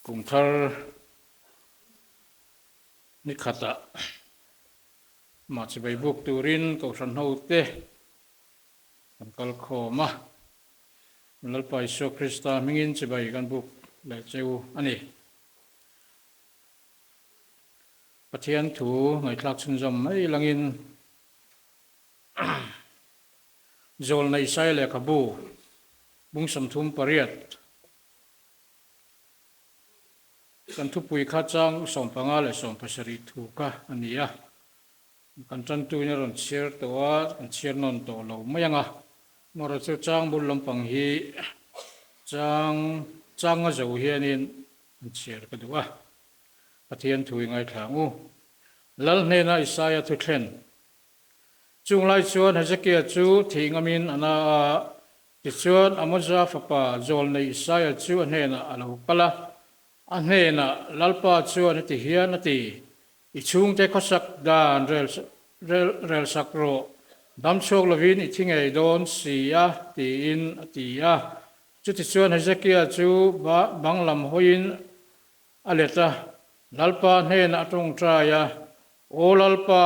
Kum thar ni khatah mah chibai buk turin Kohhran hote kan kal khawm a, Lalpa Isua Krista hmingin chibai kan buk leh cheu a ni. Pathian thu ngaihthlak chhunzawm mai langin Zawlnei Sai lehkhabu bung 38 Kan thupui kha chang 15 leh 70 thu kha a ni a, kan tantuin a rawn chhiar tawh a, kan chhiar nawn tawh lo mai ang a. Amaherawhchu chu chang bul lampang hi chang chang a zo hianin an chhiar ka duh a, Pathian thu i ngaithla ang u. Lal hnena Isaia thu thlen Chung lai chuan Hezekia chu thih ngamin a na a, tichuan Amoza fapa Zawlnei Isaia chu a hnenah a lo kal a, a hnenah, Lalpa chuan heti hian a ti, I chhungte khawsak dan rel sak rawh, dam chhuak lovin i thi ngei dawn si a, tiin a ti a. Chutichuan Hezekia chu bang lam hawiin A let a, Lalpa hnenah a tawngtai a, Aw Lalpa,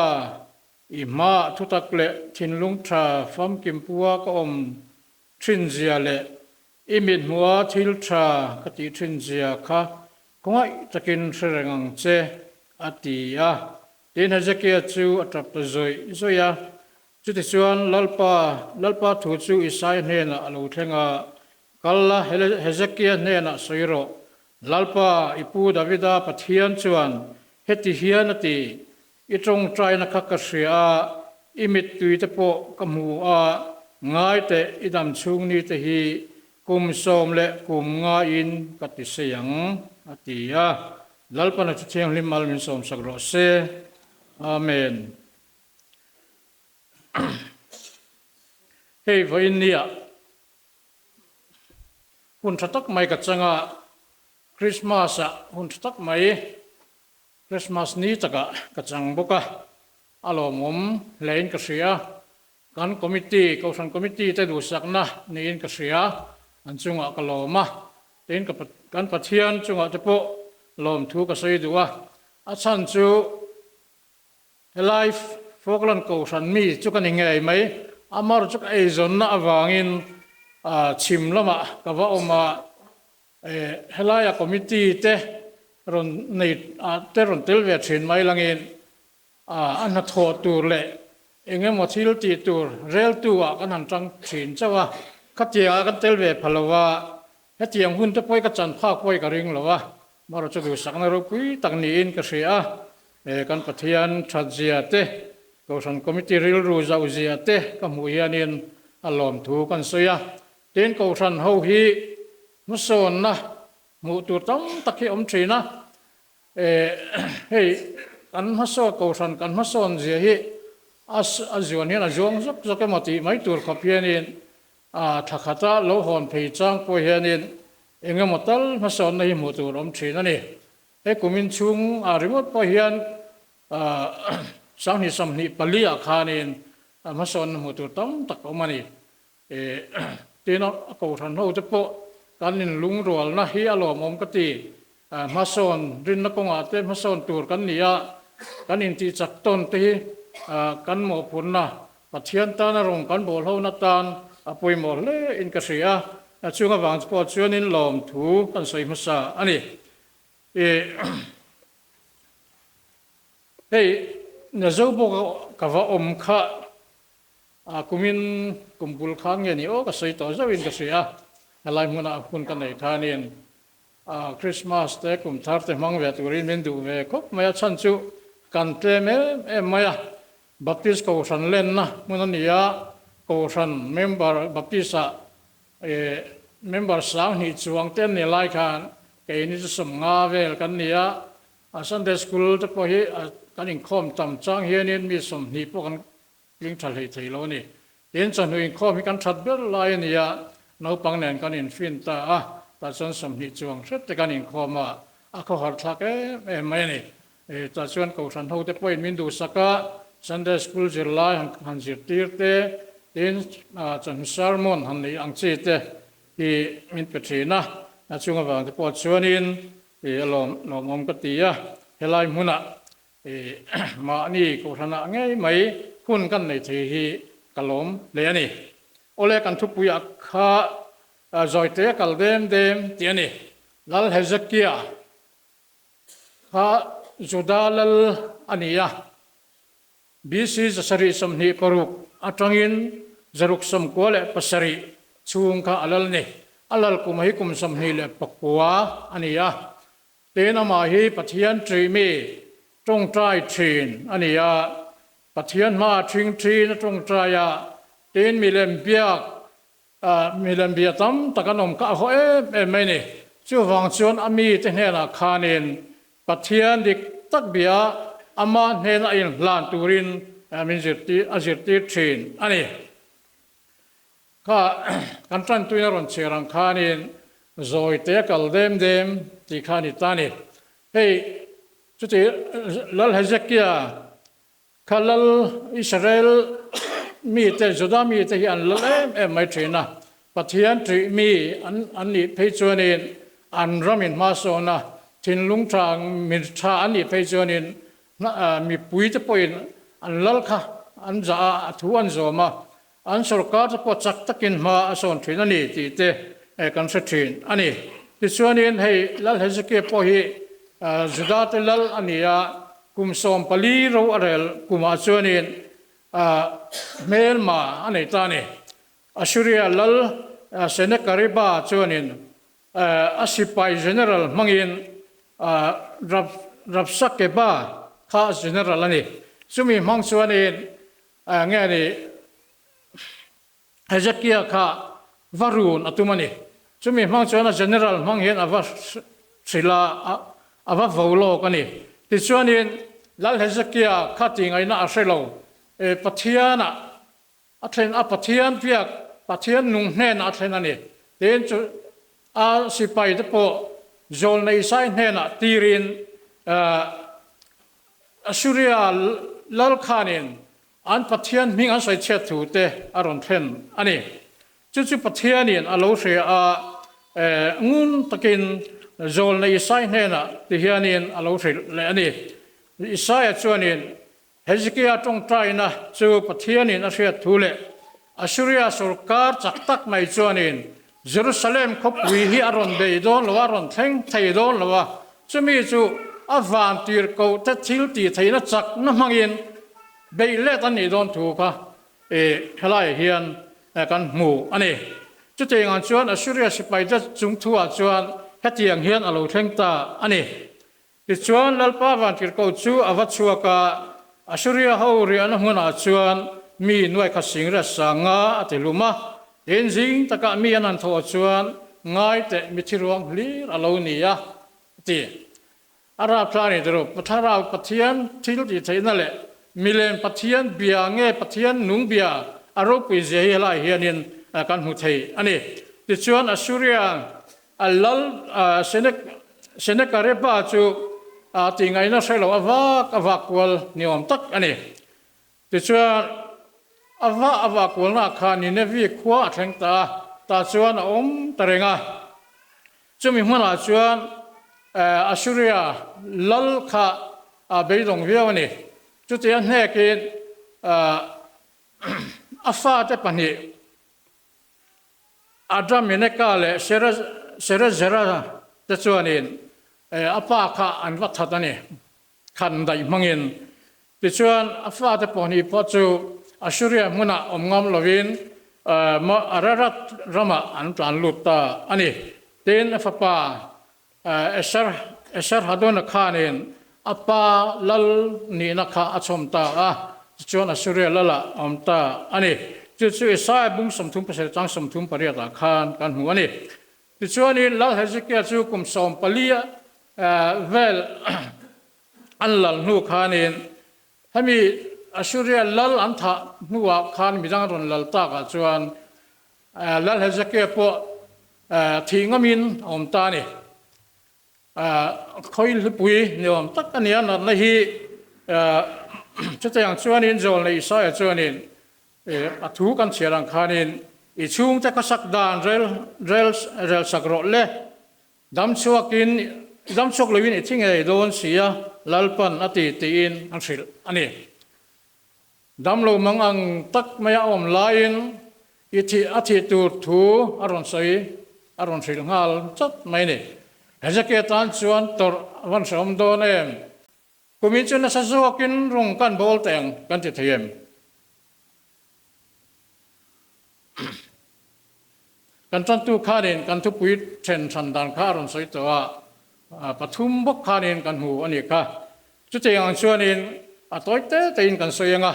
i hmaah thutak leh thinlung tha famkim pua ka awm thin zia leh i mithmuha thil tha ka tih thin zia kha khawngaih takin hre reng ang che, a ti a. Tin, Hezekia chu a tap ta zawih zawih a. Chutichuan, Lalpa, Lalpa thu chu Isaia hnenah a lo thleng a, Kal la, Hezekia hnenah sawi rawh, Lalpa, i pu Davida Pathian chuan heti hian a ti, I tawngtaina kha ka hria a, i mittui te pawh ka hmu a, ngai teh i dam chhung ni te hi kum sawm leh kum ngaiin ka ti sei ang, a ti a. Lalpan a Thuthianghlim mal min sawmsak rawh se. Amen. Hei vawiin nia. Hun tha tak mai ka chang a, Christmas ah hun tha tak mai, Christmas ni takah ka chang bawk a, a lawmawm hlein ka hria. Kan committee, Kohhran committee te duhsakna niin ka hria, an chungah ka lawm a, tin ka kan Pathian chungah te pawh lawmthu ka sawi duh a, a chhan chu, Helai Falkland Kohhran mi chu ka ni ngei mai. Amar chu ka eizawnna avangin chhim lamah ka va awm a, helaia committee te rawn nei te rawn tel ve thin mai langin a hnathawh tur leh eng emaw thil tih tur reltu ah kan han tang thin chauh a, khatiangah kan tel ve pha lo a, hetiang hun te pawh hi ka chan phak pawh hi ka ring lo a, amaherawhchu chu duhsakna ropui tak niin ka hria a. He kan Pathian that zia te, Kohhran Committee rilru zauh zia te ka hmuh hianin a lawmthu kan sawi a. Tin, Kohhran ho hi hmasawnna hmuh tur tam tak hi awm thin a. Hei kan hmasawn, Kohhran kan hmasawn zia hi a zuan hian a zuang zawk zawk emaw tih mai tur khawp hianin thla khata lo hawn phei chang pawh hianin eng emaw tal hmasawnna hi hmuh tur awm thin a ni. He kumin chhung ah ringawt pawh hian 2024 ah khanin hmasawnna hmuh tur tam tak a awm a ni. Tin, a kohhran ho te pawh kan inlungrualna hi a lawmawm ka ti. Hmasawn rinna kawngah te hmasawn tur kan ni a, kan intihchak tawn te hi kan mawhphurhna Pathian tana rawng kan bawlhona tan a pawimawh hle in ka hria. Chung avang pawh chuanin lawmthu kan sawi hmasa a ni. I hei Nazo bawk ka va awm kha a kumin kum bul khan nge ni aw ka sawi tawh zauhin ka hria a, helai hmunah hun ka nei khanin a Christmas te kum thar te hmang ve turin min duh ve khawp mai a, chhan chu kan tlem em em mai a, Baptist Kohhran lenna hmun a ni a, Kohhran member Baptist ah Member 2000 chuang te an ni lai khan keini chu 50 vel kan ni a, a Sunday School te pawh hi kan inkhawm tam chang hianin mi 20 pawh kan tling tha hlei thei lo a ni. Tin, chawhnu inkhawm hi kan that ber lai a ni a, naupang nen kan infin ta a, tah chuan 20 chuang hret te kan inkhawm a, a khawhar thlak em em mai a ni. Tah chuan Kohhran hote pawhin min duhsak a, Sunday School zirlai han zirtir te, tin chawhnu sermon han neih ang chi te hi min pe thin a, a chung avang te pawh chuanin a lawm lawmawm ka ti a, helai hmunah mahni kohhranah ngei mai hun kan nei thei hi ka lawm hle a ni. Awle kan thupuiah kha zawite a kal dem dem tih a ni. Lal Hezekia kha Juda lal a ni a. BC 726 atangin 697 chhung kha a lal ni. A lal kum hi kum 29 a ni a. Tin, amah hi Pathian ṭihmi, ṭawngṭai ṭhin a ni a. Pathian hmaah ṭhing ṭhin a ṭawngṭai a. Tin, milem biak Milem bia tam tak an awm kha a haw em em mai ni. Chuvang chuan a mite hnenah khanin Pathian dik tak bia ama hnena a inhlan turin min zirtir a zirtir thin a ni. Kha kan tantuin a rawn chhiar ang khanin zawite a kal dem dem tih kha a ni ta a ni. Hei chuti Lal Hezekia Kha lal Israel mite, Juda mite hi an lal em em mai thin a. Pathian ṭih mi an an nih phei chuanin an ramin hma sawn a, thinlung ṭha mi ṭha an nih phei chuanin mipuite pawhin an lal kha an zah a, a thu an zawm a, an sorkar te pawh chak takin hma a sawn thin a ni tih te kan hre thin a ni. Tichuanin hei Lal Hezekia pawh hi Juda te lal a ni a, kum 14 ro a rel kumah chuanin hmelma a nei ta a ni. Assuria lal Senakariba chuanin a sipai general hmangin Rabsakeba kha general a ni. Chumi hmang chuanin Nge ni, Hezekia kha va run a tum a ni. Chumi hmang chuan a general hmang hian a va hrilh a, a va vo lawk a ni. Tichuanin Lal Hezekia kha tih ngaihna a hre lo. Pathianah a thlen a, Pathian biak, Pathian nung hnenah a thlen a ni. Tin, chu a sipai te pawh Zawlnei Isai hnenah tirin Assuria lal khanin an Pathian hming an sawi chhiat thu te a rawn thlen a ni. Chu chu Pathianin a lo hria a, ngun takin Zawlnei Isai hnenah ti hianin a lo hrilh leh a ni. Isaia chuanin Hezekia tawngtaina chu Pathianin a hriat thu leh Assuria sawrkar chak tak mai chuanin Jerusalem khawpui hi a rawn bei dawn lo a, rawn thleng thei dawn lo a, chumi chu a van tirhkoh te thil tih theihna chakna hmangin beih let an nih dawn thu kha helaiah hian kan hmu a ni. Chutiangah chuan Assuria sipaite chung thuah chuan hetiang hian a lo thleng ta a ni. Tichuan, Lalpa vantirhkoh chu a va chhuak a, Assuria ho riahna hmunah chuan mi nuai khat singriat sanga a ti hlum a. Tin, zing takah mi an han thawh chuan ngai teh mithi ruang hlir a lo ni a, a ti. A rapthla ni turu, Thlarau Pathian thil tih theihna leh milem Pathian bia nge Pathian nung bia a ropui zia hi helai hianin kan hmu thei a ni. Tichuan, Assuria A lal Sennacherib-a chu tihngaihna hre lo a vak a vak kual ni awm tak a ni. Tichuan, a vah a vah kualnaah khan Nineveh khua a thleng ta a, tah chuan a awm ta reng a. Chumi hmunah chuan Assuria lal kha a beidawng viau a ni. Chutia hnekin a fate pahnih, Adrameleka leh Serezera te chuanin a pa kha an va that a ni, khan daih hmangin. Tichuan, a fate pawhnih pawh chu Assuria hmunah awm ngam lovin Ararat ramah an tlan lut ta a ni. Tin, a fapa Esarhadona khanin a pa lal nihna kha a chhawm ta a, tichuan Assuria lalah a awm ta a ni. Chu chu Isaia bung 37 chang 38 ah khan kan hmu a ni. Tichuanin Lal Hezekia chu kum 14 vel an lal hnu khanin hemi Assuria lal an thah hnuah khan midang rawn lal takah chuan Lal Hezekia pawh thih ngamin a awm ta a ni. Khawi hlipui ni awm tak a ni a, natna hi chutiang chuanin Zawlnei Isaia chuanin a thu kan chhiar ang khanin i chhungte khasak dan rel rel sak rawh le, dam chhuakin. I dam chhuak loin i thi ngei dawn si a, Lalpan a ti tiin an hrilh a ni. Dam lo mang ang tak maia a awm laiin i thih a thih tur thu a rawn sawi a rawn hrilh nghal chat mai a ni. Hezekia tan chuan tawrh a van hrehawm dawn em? Kumin chu nasa zawkin rung kan bawl teh ang kan ti thei em? Kan tantu khanin kan thupui then hran dan kha a rawn sawi tawh a, pathum bawk khanin kan hmu a nih kha. Chutiang ang chuanin a tawi te tein kan sawi ang a,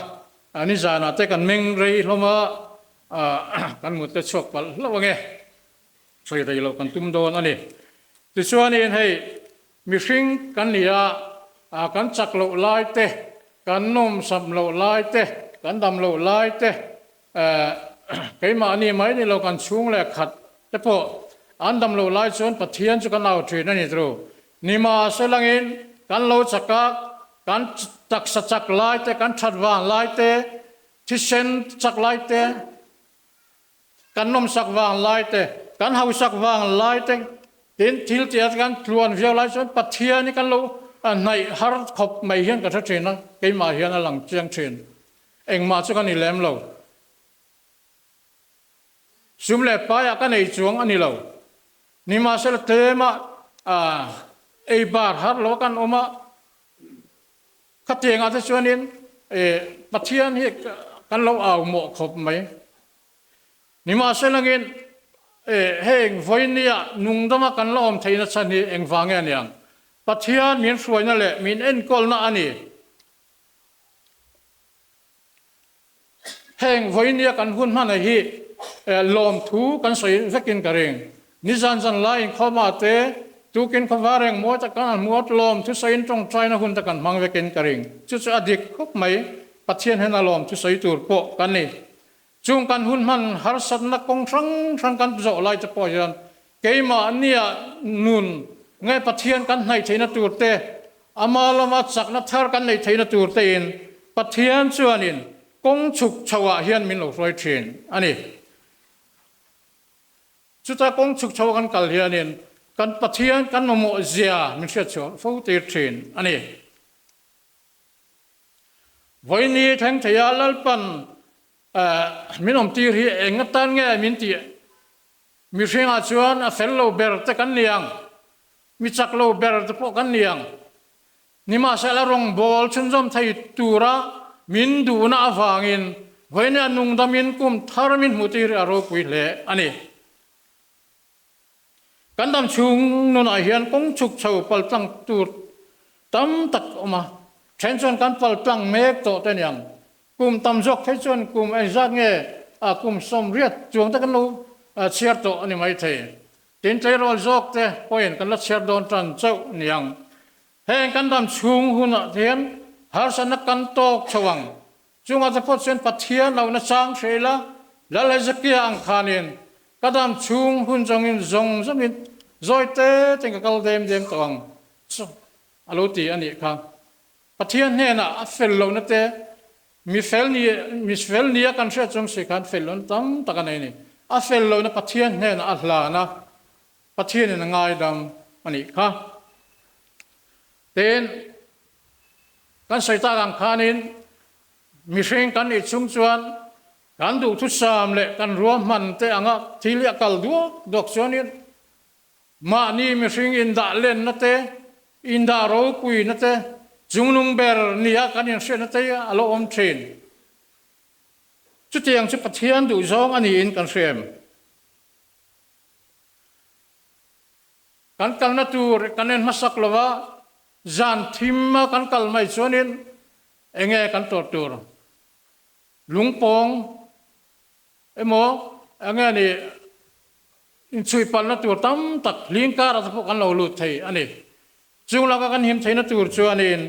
nizanah te kan meng rei hlawm a, kan mut te chhuak palh hlauh ang e. Sawi rei loh kan tum dawn a ni. Tichuanin hei mihring kan ni a, kan chak loh lai te, kan nawmsam loh lai te, kan dam loh lai te, Keimahni mai ni lo kan chhung leh khat te pawh an dam loh lai chuan Pathian chu kan au thin a ni tru. Nimahselangin kan lo chak a, kan taksa chak lai te, kan that vang lai te, thisen chak lai te, kan nawmsak vang lai te, kan hausak vang lai te, tin thil tia kan tluan viau lai chuan Pathian hi kan lo hnaih har khawp mai hian ka hre thin a, keimah hian a lang chiang thin. Engmah chu ka ni lem lo. Sum leh paiah ka nei chuang a ni lo. Nimahsela tlema ei bar har lo a kan awm a, khatiangah te chuanin Pathian hi kan lo au mawh khawp mai. Nimahselangin heng vawinia nungdama kan la awm theihna chhan hi engvang nge a niang? Pathian min hruaina leh min enkawlna a ni. Heng vawinia kan hun hmana hi lawmthu kan sawi vekin ka ring. Nizan zan lai inkhawma te tukin khawvar eng mawi tak kan han hmu a, lawmthu sawiin tawngtaina hun te kan hmang vekin ka ring. Chu chu a dik khawp mai, Pathian hian a lawmthu sawi tur pawh kan ni. Chung kan hun hman harsatna kawng hrang hrang kan zawh lai te pawh hian keimahnia nun nge Pathian kan hnaih theihna tur te, ama lama chakna thar kan neih theihna tur tein Pathian chuanin kawng chhuk chhoah hian min lo hruai thin a ni. Chuta kawng chhuk chhoa kan kal hianin kan Pathian kan mamawh zia min hriatchhuah fo tir thin a ni. Vawiini thleng theia Lalpan min awmtir hi eng atan nge min tih? Mihringah chuan a fel lo ber te kan ni ang, mi chak lo ber te pawh kan ni ang. Nimahsela rawngbâwl chhunzawm thei tura min duhna avangin vawiini a nungdamin kum thar min hmuhtir hi a ropui hle a ni. Kan dam chhung nunah hian kawng chhuk chho pal tlang tur tam tak a awm a, then chuan kan pal tlang mek tawh te aniang. Kum tam zawk phei chuan kum engzat nge a kum 80 chuang te kan lo chhiar tawh a ni maithei. Tin tleirawl zawk te pawhin kan la chhiar dawn tan chauh aniang. Heng kan dam chhung hunah te hian harsatna kan tawk chho ang. Chungah te pawh chuan Pathian lohna chang hre ila, Lal Hezekia ang khanin ka dam chhung hun zawngin zawng zawngin zawi te tein ka kal dem dem tawh ang chu a lo ti a nih kha. Pathian hnenah a fel lohna te, mi fel ni, mi fel nia kan hriat chung si khan fel lohna tam tak a nei a ni. A fel lohna Pathian hnenah a hlan a, Pathianin a ngaidam a nih kha. Tin, kan sawi tak ang khanin mihring kan nih chung chuan kan duhthusam leh kan ruahman te anga thil hi a kal duak duak chuanin mahni mihring indah lenna te, indah ropuina te, chungnung ber nia kan inhriatna te hi a lo awm thin. Chutiang chu Pathian duhzawng a niin kan hria em? Kan kalna tur kan en hmasak lo va, zan thim a kan kal mai chuanin enge kan tawrh tur? Lungpawng emaw enge ni inchhuihpalhna tur tam tak hling karah te pawh kan lo lut thei a ni. Chung laka kan him theihna tur chuanin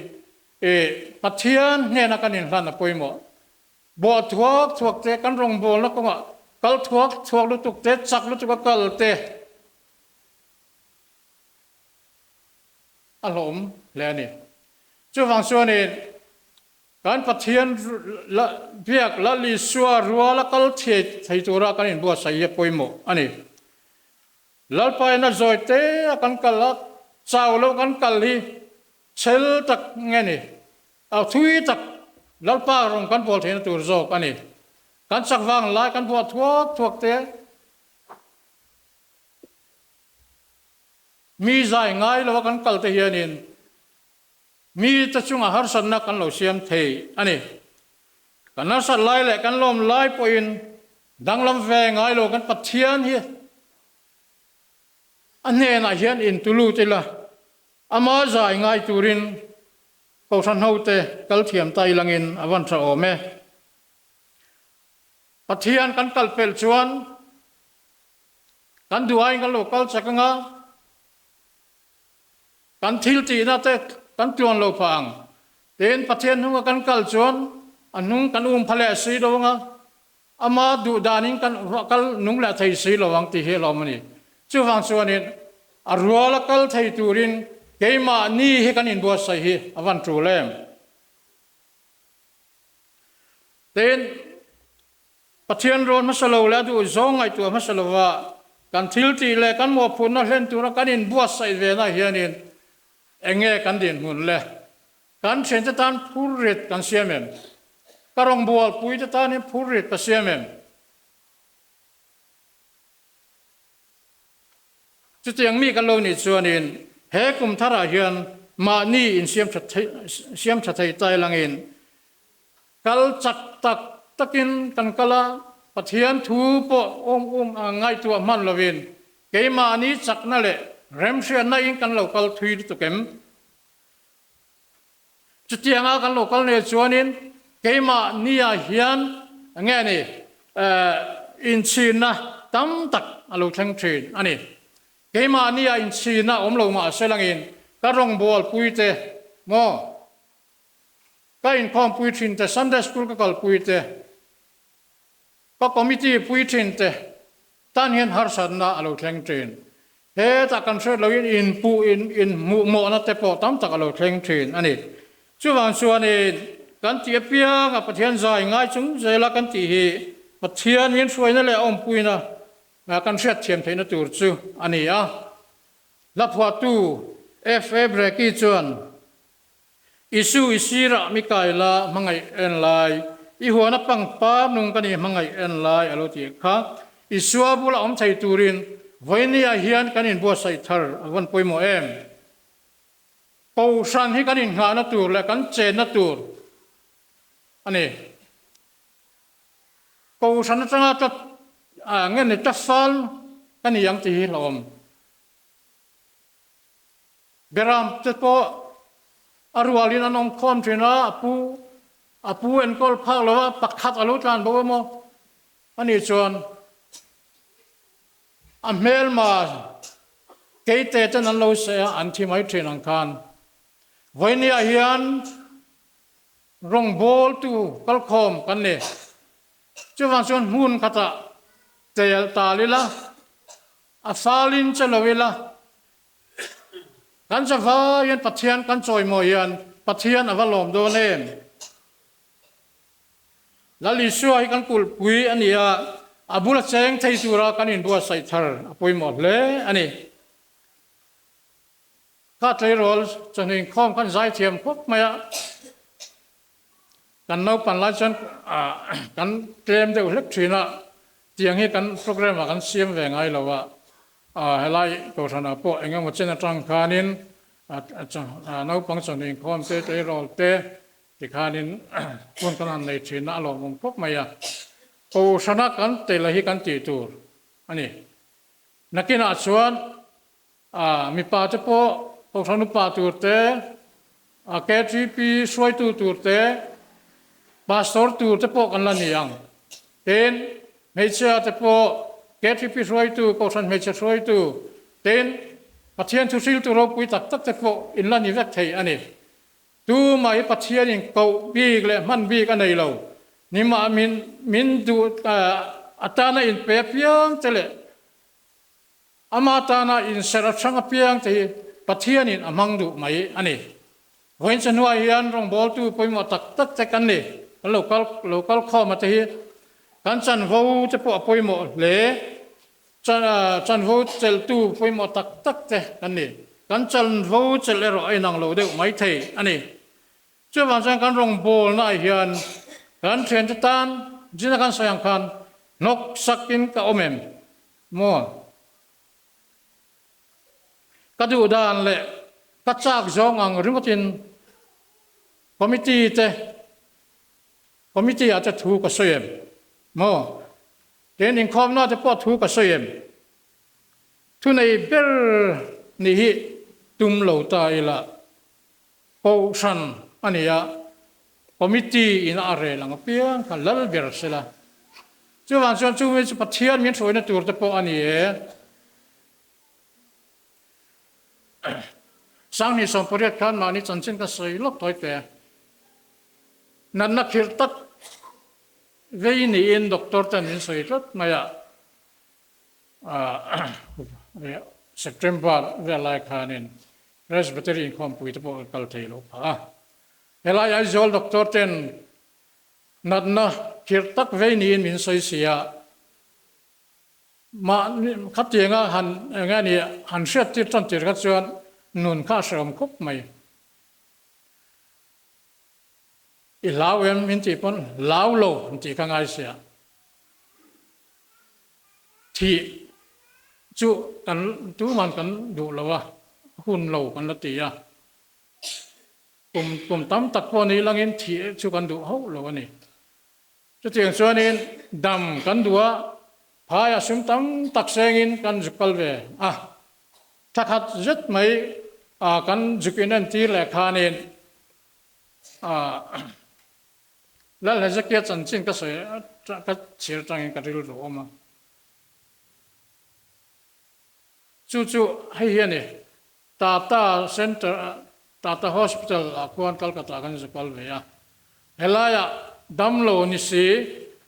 Pathian hnena kan inhlan a pawimawh. Bawh thuak thuak te, kan rawngbawlna kawngah kal thuak thuak lutuk te, chak lutuk a kal te a hlawm hle a ni. Chuvang chuanin kan Pathian biak Lal Isua ruala kal thei thei tura kan inbuatsaih hi a pawimawh a ni. Lalpa in a zawi te a kan kal a. chau lo kan kal hi chhel tak nge ni? A thui tak Lalpa rawng kan bawl theihna tur zawk a ni. Kan chak vang lai kan buah thuak thuak te, mi zai ngai lova kan kal te hianin mi te chunga harsatna kan lo siam thei a ni. Kan harsat lai leh kan lawm lai pawhin danglam ve ngai lo kan Pathian hi a hnenah hian intulut ila, ama zai ngai turin Kohhran hote kal thiam ta ilangin a van tha awm e. Pathian kan kal pelh chuan kan duh aiin kan lo kal chak anga, kan thil tihna te kan tluan lo phah ang. Tin, Pathian hnunga kan kal chuan a hnung kan um pha leh si lo anga, ama duh danin kan kal nung leh thei si lo ang tih hi a lawm a ni. Chuvang chuanin a ruala kal thei turin keimahni hi kan inbuatsaih hi a van tul em? Tin, Pathian rawn hmasa lo leh a duh zawng ngaihtuah hmasa lova kan thil tih leh kan mawhphurhna hlen tura kan inbuatsaih ve na hianin eng nge kan dinhmun le? Kan thiante tan phurrit kan siam em? Ka rawngbawlpuite tanin phurrit ka siam em? Chutiang mi kan lo nih chuanin he kum tharah hian mahni insiam tha siam tha thei tai langin kal chak tak takin kan kal a, Pathian thu pawh awm um ngaihtuah hman lovin keimahni chakna leh remhriatna in kan lo kal thui lutuk em? Chutianga kan lo kal nei chuanin keimahniah hian nge ni inchhinna tam tak a lo thleng thin a ni. Keimahniah inchhinna awm lo mah se langin ka rawngbawlpui te maw, ka inkhawmpui thin te, Sunday School ka kalpui te, Ka committee pui thin te tan hian harsatna a lo thleng thin. Hetah kan hriat loin inpuh in inhmuh mawhna te pawh tam tak a lo thleng thin a ni. Chuvang chuanin kan tih apianga Pathian zai ngai chung zela kan tih hi Pathian min hruaina leh awmpuina kan hriatthiam theihna tur chu a ni a. Hlaphuahtu FA Brecky chuan Isu i sirah mi kai la hmangaih en lai, i huana pangpar nung ka ni hmangaih en lai a lo tih kha. Isua bula awm thei turin vawinia hian kan inbuatsaih thar a vawn pawimawh em? Kohhran hi kan inngahna tur leh kan chenna tur a ni. Kohhran atanga tla nge ni tla fal ka ni ang tih hi hlauhawm. Beram te pawh a rualin an awm khawm thin a, a pu a pu enkawl phak lo a, pakhat a lo tlan bo emaw a nih chuan a hmelma keite ten an lo seh a, an thi mai thin ang khan. Vawinia hian rawngbawltu kalkhawm kan ni. Chuvang chuan hmun khatah tel tal ila, a falin che lo ila, Kan zavai hian Pathian kan chawimawi hian Pathian a va lawm dawn em? Lal Isua hi kan kulhpui a ni a, a bula cheng thei tura kan inbuatsaih thar a pawimawh hle a ni. Kha tleirawl chawhnu inkhawm kan zaithiam khawp mai a, kan naupan lai chuan kan tlem deuh hlek thin a, tiang hi kan program ah kan siam ve ngai lo a, helai kohhran ah pawh eng emaw chen atang khanin naupang chawhnu inkhawm te tleirawl te tikhanin hun kan han nei thin a, a lawmawm khawp mai a, kohhrana kan tel hi kan tih tur a ni. Nakinah chuan Mipa te pawh Kohhran upa tur te, KTP hruaitu tur te, Pastor tur te pawh kan la ni ang. Tin, hmeichhia te pawh KTP hruaitu, Kohhran hmeichhe hruaitu, tin, Pathian thuhriltu ropui tak tak te pawh in la ni vek thei a ni. Tumah hi Pathianin koh bik leh hman bik a nei lo. Nimah min min duh atana inpe apiang te leh Ama tana inserh a hrang apiang te hi Pathianin a hmang duh mai a ni. Vawiin che hnuai hian rawngbawltu pawimawh tak tak te kan ni. Kan lo kal lo kal khawm a te hi kan chanvo te pawh a pawimawh hle. Chanvo chelhtu pawimawh tak tak te kan ni. Kan chanvo chelh erawh a inang lo deuh mai thei a ni. Chuvang chuan kan rawngbawlnaah hian kan thiante tan zina kan sawi ang khan hnawk sakin ka awm em maw? Ka duh dan leh ka chak zawng ang ringawtin committee te committee ah te thu ka sawi em maw? Tin inkhawmna te pawh thu ka sawi em? Thunei ber nih hi tum lo ta ila Kohhran a ni a, Committee in a rel ang apiang kha lal ber se la. Chuvang chuan chumi chu Pathian min hruaina tur te pawh a ni e. Sanghnih 18 khan mahni chanchin ka sawi lawk tawi te. Natna khirh tak vei niin doctor ten min sawi tlat mai a. September vel lai khanin Presbytery inkhawmpui te pawh ka kal thei lo phah a. Helai Aizawl doctor ten natna khirh tak vei niin min sawi si a, mahni khatianga han eng nge ni han hriat tir tan tir kha chuan nun kha a hrehawm khawp mai. I hlau em min tih pawn hlau lo an tih kha ngai sia. Thih chu kan tuman kan duh lo a, hun lo kan la ti a. Kum kum tam tak pawh ni langin thih chu kan duh hauh lo a ni. Chutiang chuanin dam kan duh a, phaiah sum tam tak sengin kan zuk kal ve a. Thla khat zet mai kan zuk inentir leh khanin Lal Hezekia chanchin ka sawi ka chhir atangin ka rilru awm a. Chu chu hei hi a ni, Tata Centre, Tata Hospital ah khuan Calcutta kan zu kal ve a. Helaiah damlo ni si,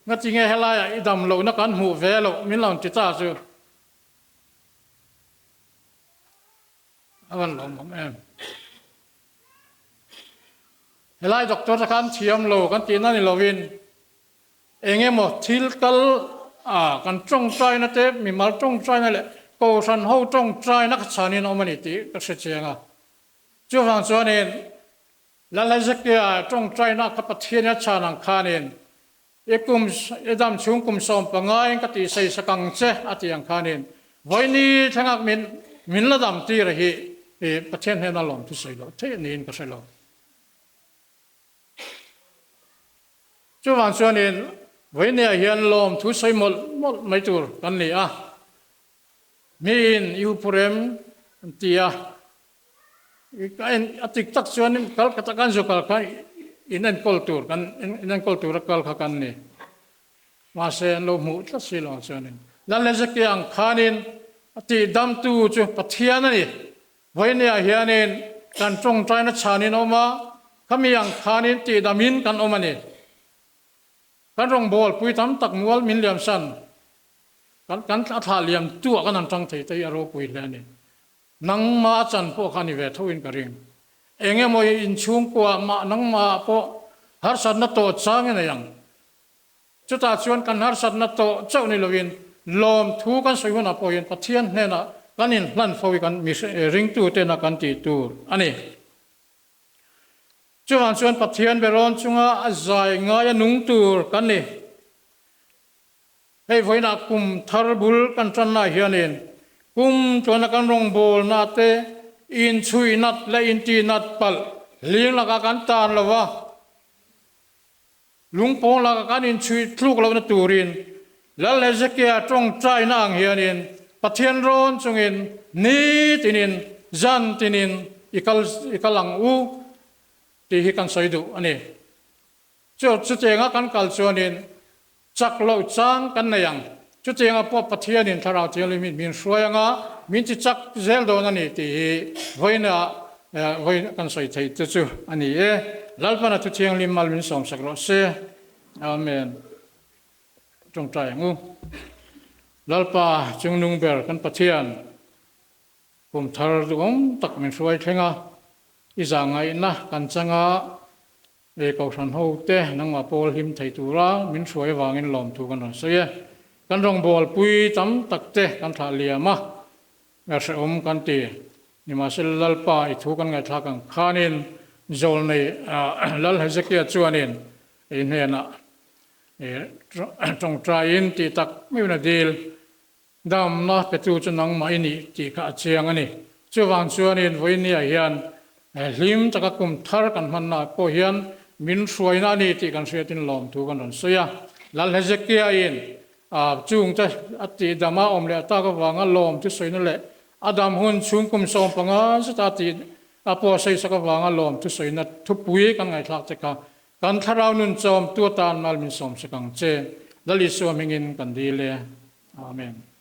ngatinge helaiah i damlohna kan hmuh ve loh min lo ti ta chu. A van lawmawm em. Helai doctor te khan thiam lo kan tihna ni lovin eng emaw thil kal a kan tawngtaina te mimal tawngtaina leh kohhran ho tawngtaina kha chhanin a awm a ni tih ka hre chiang a. Chuvang chuanin Lal Hezekia tawngtaina kha Pathianin a chhan ang khanin I kum, i dam chhung kum 15 in ka tih sei sak ang che a tih ang khanin vawiini thlengak min min la dam tir a hi i Pathian hnena lawm thu sawi loh theih niin ka hre lo. Chuvang chuanin vawiiniah hian lawm thu sawi mawlh mawlh mai tur kan ni a. Miin i huphurem an ti a, ka en a tik tak chuan kal ka tak an zu kal kha in enkawl tur kan in enkawl tura kal kha kan ni. Mahse an lo hmuh tlat si lo ang chuanin Lal Hezekia ang khanin a tihdamtu chu Pathian a ni. Vawinia hianin kan tawngtaina chhanin a awm a, khami ang khanin tihdamin kan awm a ni. Kan rawngbâwl pui tam tak mual min liamsan kan kan a thlah liam tu ah kan han ṭang thei te hi a ropui hle a ni. Nangma chan pawh kha ni ve tho in ka ring. Eng emaw i inchhungkua mah nangma ah pawh harsatna tawh chang i nei ang. Chutah chuan kan harsatna tawh chauh ni lovin lawmthu kan sawi hunah pawh hian Pathian hnenah kan inhlan fo hi kan ringtu tena kan tih tur a ni. Chuvang chuan Pathian berawn chunga a zai ngaia nung tur kan ni. Hei vawiinah kum thar bul kan tanna hianin kum tuana kan rawngbawlna te inchhuihnat leh intihnat palh hling lakah kan tan lo va, lungpawng lakah kan inchhuih thluk lohna turin Lal Hezekia tawngtaina ang hianin Pathian rawn chungin nitinin zan tinin i kal i kal ang u tih hi kan sawi duh a ni. Chu chutianga kan kal chuanin chak loh chang kan nei ang. Chutianga pawh Pathianin Thlarau Thianghlimin min hruai anga min ti chak zel dawn a ni tih hi vawiina vawiin kan sawi theih te chu a ni e. Lalpana thu thianghlim mal min sawmsak rawh se. Amen. Tawngtai ang u. Lalpa Chungnung ber kan Pathian, kum thar duhawm tak min hruai thleng a, i zahngaihna kan chang a, e Kohhran ho te nangmah pawl hlim thei tura min hruai avangin lawmthu kan rawn sawi e. Kan rawngbawlpui tam tak te kan thlah liam a, hrehawm kan ti. Nimahsela Lalpa i thu kan ngaihthlak ang khanin zawlnei Lal Hezekia chuanin i hnenah tawngtaiin tih tak meuhin a dil. Damna petu chu nangmah i nih tih kha a chiang a ni. Chuvang chuanin vawinia hian hlim taka kum thar kan hmannaah pawh hian min hruaina a ni tih kan hriatin lawmthu kan rawn sawi a. Lal Hezekiain chungte a tihdam a awm leh tak avanga lawmthu sawina leh a dam hun chhung kum 15 zeta a tih a pawh sawisak avanga lawmthu sawina thupui kan ngaihthlak che kha Kan thlarau nun chawmtu atan mal min sawmsak ang che. Lal Isua hmingin kan dil e. Amen.